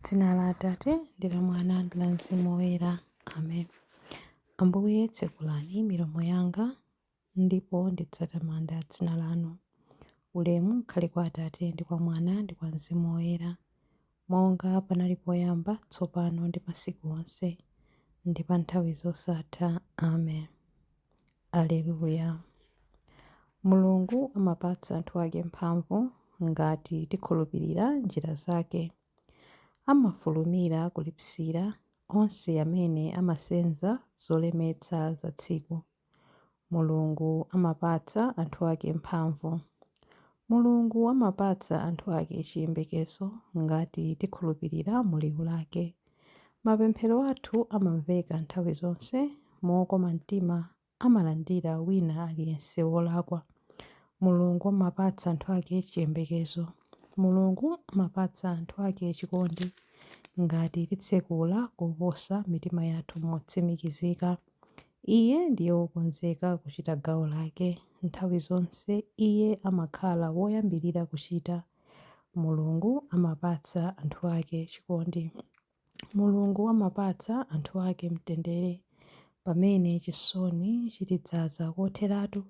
Dzina la Atate ndi la Mwana ndi la Mzimu Woyera. Amen. Ambuye, tsekulani milomo yanga, ndipo ndidzatamanda dzina lanu. Ulemu ukhale kwa Atate ndi kwa Mwana ndi kwa Mzimu Woyera, monga panali poyamba, tsopano ndi masiku onse, ndi pa nthawi zosatha. Amen. Aleluya. Mulungu amapatsa anthu ake mphamvu ngati tikhulupirira njira zake. Amafulumira kulipsira onse amene amasenza zolemetsa za tsiku. Mulungu amapatsa anthu ake mphamvu. Mulungu amapatsa anthu ake chiyembekezo ngati tikhulupirira mu liwu lake. Mapemphero athu amamveka nthawi zonse mokoma mtima amalandira wina aliyense wolakwa. Mulungu amapatsa anthu ake chiyembekezo. Mulungu amapatsa anthu ake chikondi ngati titsekula koposa mitima yathu motsimikizika. Iye ndiye wokonzeka kuchita gawo lake. Nthawi zonse Iye amakhala woyambirira kuchita. Mulungu amapatsa anthu ake chikondi. Mulungu amapatsa anthu ake mtendere pamene chisoni chitidzaza kotheratu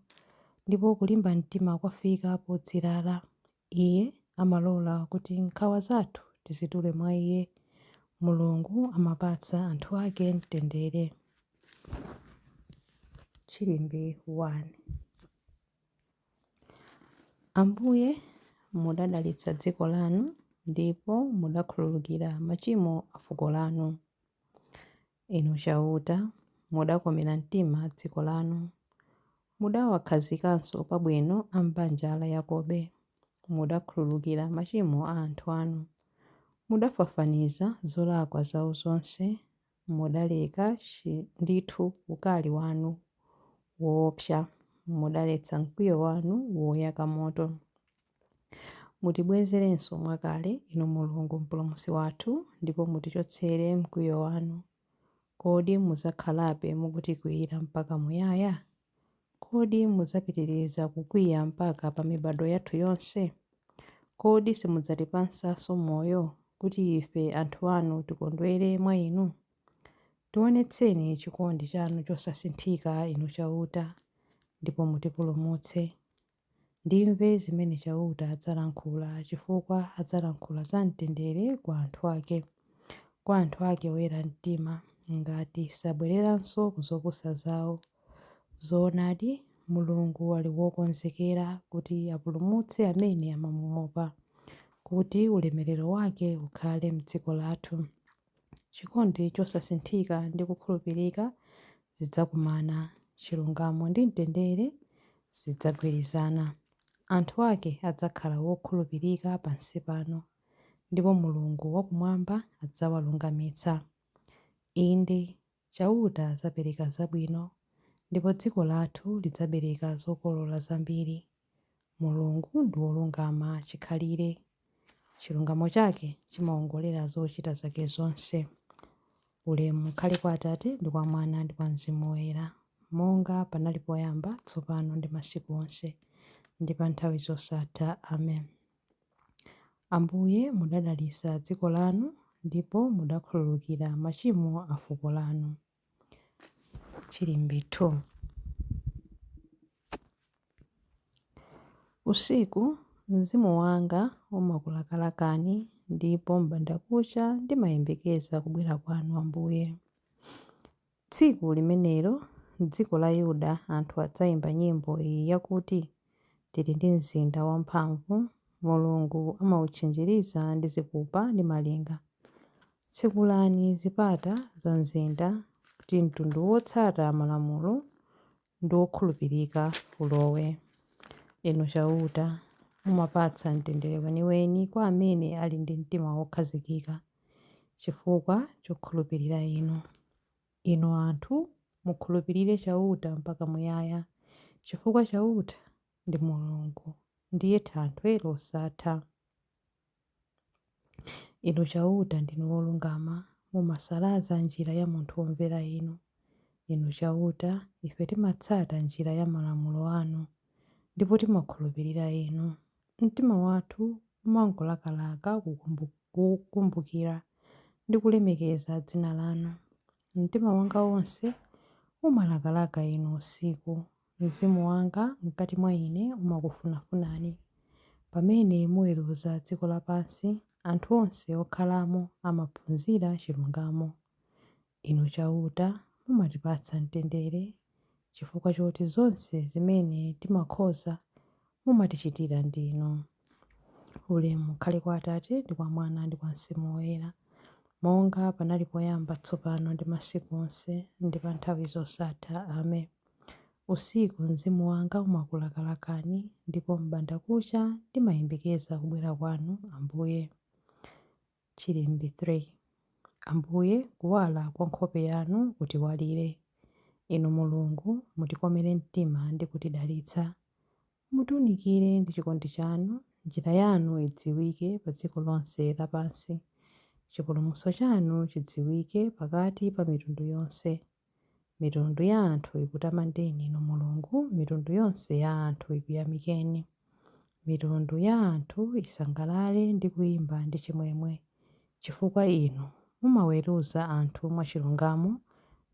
ndipo kulimba mtima kwafika podzirala. Iye amalola kuti nkhawa zathu tizitule mwa Iye. Mulungu amapatsa anthu ake mtendere. Chilimbi 1. Ambuye, mudadalitsa dziko lanu ndipo mudakhululukira machimo a fuko lanu. Inu Chauta, mudakomera mtima dziko lanu. Mudawakhazikanso pabwino a m'banja la Yakobe. Mudakhululukira machimo a anthu anu. Mudafafaniza zolakwa zao zonse, mudaleka ndithu ukali wanu woopsa, mudaletsa mkwiyo wanu woyaka moto. Mutibwezerenso mwakale, Inu Mulungu Mpulumutsi wathu, ndipo mutichotsere mkwiyo wanu. Kodi mudzakhalabe mukutikwiyira mpaka muyaya? Kodi mudzapitiriza kukwiya mpaka pa mibadwo yathu yonse? Kodi simudzatipatsanso moyo, kuti ife anthu anu tikondwere mwa Inu? Tionetseni chikondi chanu chosasinthika, Inu Chauta, ndipo mutipulumutse. Ndimve zimene Chauta adzalankhula, chifukwa adzalankhula za mtendere kwa anthu ake, kwa anthu ake oyera mtima, ngati sabwereranso ku zopusa zao. Zoonadi, Mulungu ali wokonzekera kuti apulumutse amene amamuopa, kuti ulemerero wake ukhale m'dziko lathu. Chikondi chosasinthika ndi kukhulupirika zidzakumana, chilungamo ndi mtendere zidzagwirizana. Anthu ake adzakhala wokhulupirika pansi pano, ndipo Mulungu wakumwamba adzawalungamitsa. Inde, Chauta adzapereka zabwino, ndipo dziko lathu lidzabereka zokolola zambiri. Mulungu ndi wolungama chikhalire. Chilungamo chake chimaongolera zochita zake zonse. Ulemu ukhale kwa Atate ndi kwa Mwana ndi kwa Mzimu Woyera, monga panali poyamba, tsopano ndi masiku onse, ndi pa nthawi zosatha. Amen. Ambuye, mudadalitsa dziko lanu ndipo mudakhululukira machimo a fuko lanu. Chilimbi 2. Usiku mzimu wanga umakulakalakani, ndipo m'bandakucha ndimayembekeza kubwera kwanu, Ambuye. Tsiku limenelo m'dziko la Yuda anthu adzaimba nyimbo iyi yakuti, Tili ndi mzinda wamphamvu, Mulungu amautchinjiriza ndi zipupa ndi malinga. Tsekulani zipata za mzinda, kuti mtundu wotsata malamulo ndi wokhulupirika ulowe. Inu Chauta, mumapatsa mtendere weniweni kwa amene ali ndi mtima wokhazikika, chifukwa chokhulupirira Inu. Inu anthu, mukhulupirire Chauta mpaka muyaya, chifukwa Chauta ndi Mulungu, ndiye Thanthwe losatha. Inu Chauta ndinu wolungama, mumasalaza njira ya munthu womvera Inu. Inu Chauta, ife timatsata njira ya malamulo anu, ndipo timakhulupirira Inu. Mtima wathu umangolakalaka kukumbukira ndi kulemekeza dzina lanu. Mtima wanga wonse umalakalaka inu usiku, mzimu wanga mkati mwa ine umakufunafunani. Pamene muweruza dziko lapansi, anthu onse okhalamo amaphunzira chilungamo. Inu Chauta, mumatipatsa mtendere, chifukwa choti zonse zimene timakhoza mumatichitira ndinu. Ulemu ukhale kwa Atate, ndi kwa Mwana, ndi kwa Mzimu Woyera, monga panali poyamba, tsopano, ndi masiku onse, ndi pa nthawi zosatha. Amen. Usiku mzimu wanga umakulakalakani, ndipo m'bandakucha ndimayembekeza kubwera kwanu, Ambuye. Chilimbi 3. Ambuye, kuwala kwa nkhope yanu kutiwalire. Inu Mulungu, mutikomere mtima ndi kutidalitsa. Mutiunikire ndi chikondi chanu, njira yanu idziwike pa dziko lonse lapansi, chipulumutso chanu chidziwike pakati pa mitundu yonse. Mitundu ya anthu ikutamandeni, Inu Mulungu, mitundu yonse ya anthu ikuyamikeni. Mitundu ya anthu isangalale ndi kuimba ndi chimwemwe, chifukwa Inu mumaweruza anthu mwachilungamo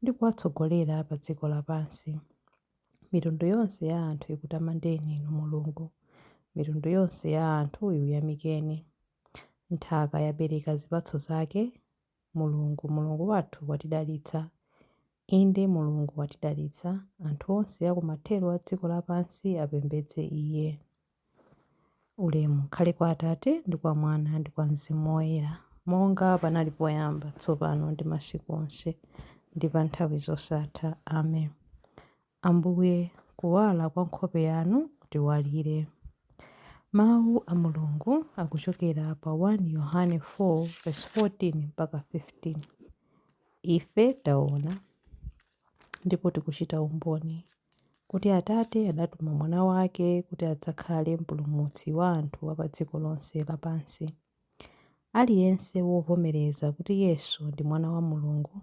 ndi kuwatsogolera pa dziko lapansi. Mitundu yonse ya anthu ikutamandeni, Inu Mulungu, mitundu yonse ya anthu ikuyamikeni. Nthaka yabereka zipatso zake, Mulungu, Mulungu wathu watidalitsa. Inde Mulungu watidalitsa, anthu onse a kumathero a dziko lapansi apembedze Iye. Ulemu ukhale kwa Atate, ndi kwa Mwana, ndi kwa Mzimu Woyera, monga panali poyamba, tsopano, ndi masiku onse, ndi pa nthawi zosatha. Amen. Ambuye, kuwala kwa nkhope yanu kutiwalire. Mawu a Mulungu akuchokera pa 1 Yohane 4 verse 14 mpaka 15. Ife taona ndipo tikuchita umboni kuti Atate adatuma Mwana wake kuti adzakhale Mpulumutsi wa anthu a padziko lonse lapansi. Aliyense wovomereza kuti Yesu ndi Mwana wa Mulungu,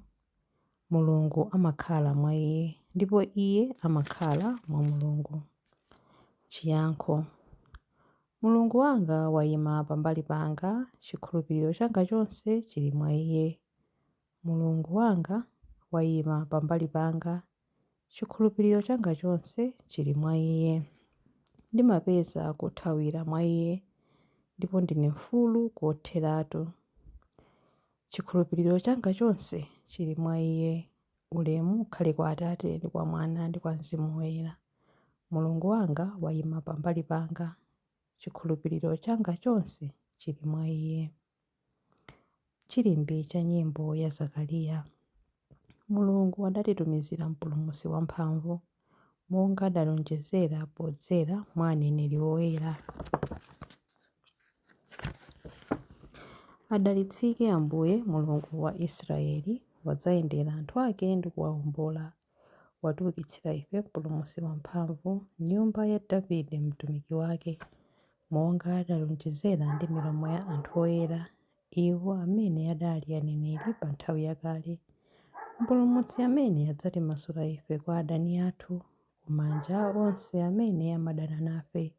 Mulungu amakhala mwa iye ndipo iye amakhala mwa Mulungu. Chiyankho. Mulungu wanga waima pambali panga, chikhulupiriro changa chonse chili mwa iye. Mulungu wanga waima pambali panga, chikhulupiriro changa chonse chili mwa iye. Ndimapeza kothawira mwa iye, ndipo ndine mfulu kotheratu. Chikhulupiriro changa chonse chili mwa iye. Ulemu ukhale kwa Atate, ndi kwa Mwana, ndi kwa Mzimu Woyera. Mulungu wanga waima pambali panga, chikhulupiriro changa chonse chili mwa iye. Chilimbi cha nyimbo ya Zakariya. Mulungu adatitumizira Mpulumutsi wamphamvu, monga adalonjezera podzera mwa aneneri oyera. Adalitsike Ambuye, Mulungu wa Israele, wadzayendera anthu ake ndi kuwaombola. Watiukitsira ife Mpulumutsi wamphamvu, m'nyumba ya Davide mtumiki wake, monga adalonjezera ndi milomo ya anthu oyera, iwo amene adali aneneri pa nthawi yakale. Mpulumutsi amene adzatimasula ife kwa adani athu, ku manja a onse amene amadana nafe.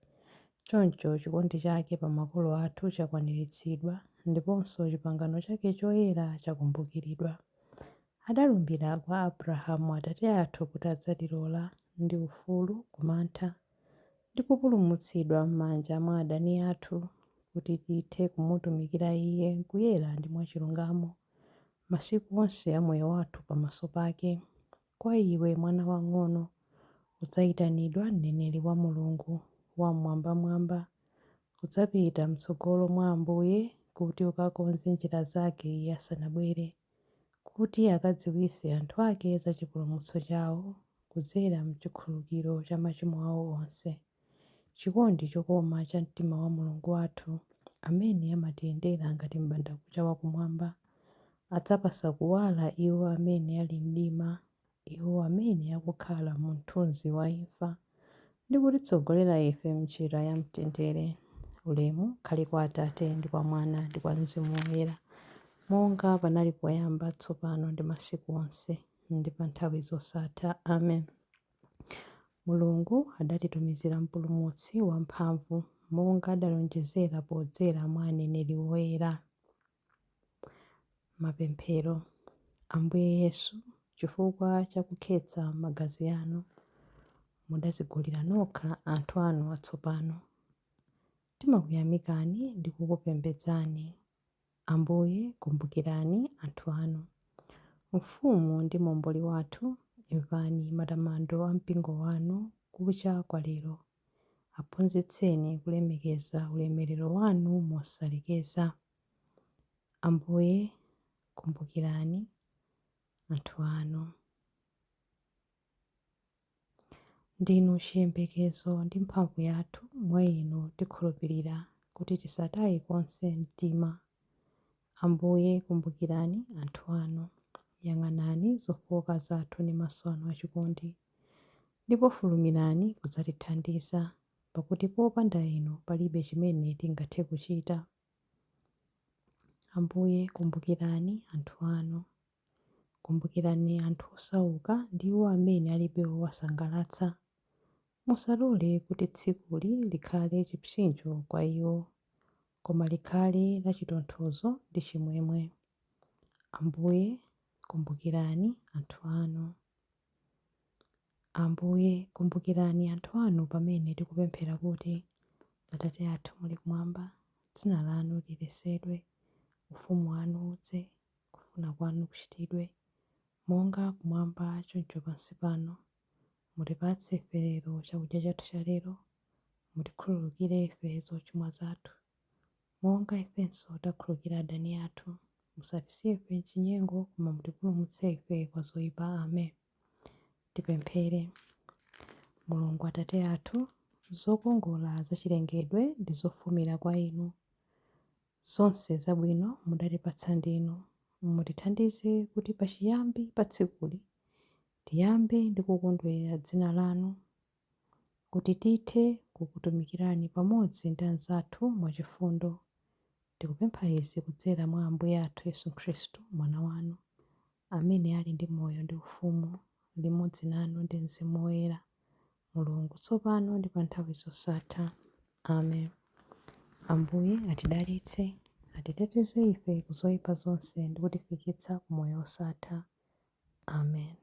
Choncho chikondi chake pa makolo athu chakwaniritsidwa, ndiponso chipangano chake choyera chakumbukiridwa. Adalumbira kwa Abrahamu atate athu kuti adzatilola ndi ufulu ku mantha, ndi kupulumutsidwa m'manja mwa adani athu, kuti tithe kumutumikira Iye m'kuyera ndi mwachilungamo, masiku onse a moyo wathu pamaso pake. Kwa iwe, mwana wamng'ono, udzayitanidwa mneneri wa Mulungu Wam'mwambamwamba. Udzapita m'tsogolo mwa Ambuye kuti ukakonze njira zake Iye asanabwere, kuti akadziwitse anthu ake za chipulumutso chawo kudzera m'chikhululukiro cha machimo awo onse. Chikondi chokoma cha mtima wa Mulungu wathu, amene amatiyendera ngati m'bandakucha wa kumwamba, adzapatsa kuwala iwo amene ali m'mdima, iwo amene akukhala mu mthunzi wa imfa, ndi kutitsogolera ife m'njira ya mtendere. Ulemu ukhale kwa Atate, ndi kwa Mwana, ndi kwa Mzimu Woyera, monga panali poyamba, tsopano, ndi masiku onse, ndi pa nthawi zosatha. Amen. Mulungu adatitumizira Mpulumutsi wamphamvu, monga adalonjezera podzera mwa aneneri oyera. Mapemphero. Ambuye Yesu, chifukwa cha kukhetsa magazi anu, mudadzigulira nokha anthu anu atsopano. Timakuyamikani ndi kukupembedzani. Ambuye, kumbukirani anthu anu. Mfumu ndi Momboli wathu, imvani matamando a mpingo wanu kucha kwa lero. Aphunzitseni kulemekeza ulemerero wanu mosalekeza. Ambuye, kumbukirani anthu anu. Ndinu chiyembekezo ndi mphamvu yathu, mwa inu tikhulupirira kuti tisataye konse mtima. Ambuye, kumbukirani anthu anu. Yang'anani zofooka zathu ndi maso anu achikondi, ndipo fulumirani kudzatithandiza, pakuti popanda inu palibe chimene tingathe kuchita. Ambuye, kumbukirani anthu anu. Kumbukirani anthu osauka ndi iwo amene alibe wowasangalatsa. Musalole kuti tsikuli likhale chipsinjo kwa iwo, koma likhale la chitonthozo ndi chimwemwe. Ambuye, kumbukirani anthu anu. Ambuye, kumbukirani anthu anu pamene tikupemphera kuti, Atate athu muli kumwamba, dzina lanu liyeretsedwe, ufumu wanu udze, kufuna kwanu kuchitidwe, monga kumwamba choncho pansi pano. Mutipatse ife lero chakudya chathu cha lero. Mutikhululukire ife zochimwa zathu, monga ifenso takhululukira adani athu. Musatisiye ife m'chinyengo, koma mutipulumutse ife kwa zoipa. Amen. Tipemphere. Mulungu Atate athu, zokongola za chilengedwe ndi zofumira kwa Inu. Zonse zabwino mudatipatsa ndinu. Mutithandize kuti pachiyambi pa tsikuli tiyambe ndi kukondwerera dzina lanu, kuti tithe kukutumikirani pamodzi ndi anzathu mwachifundo. Tikupempha izi kudzera mwa Ambuye athu Yesu Khristu, Mwana wanu, amene ali ndi moyo ndi ufumu limodzi nanu ndi Mzimu Woyera, Mulungu, tsopano ndi pa nthawi zosatha. Amen. Ambuye atidalitse, atiteteze ife ku zoyipa zonse ndi kutifikitsa ku moyo wosatha. Amen.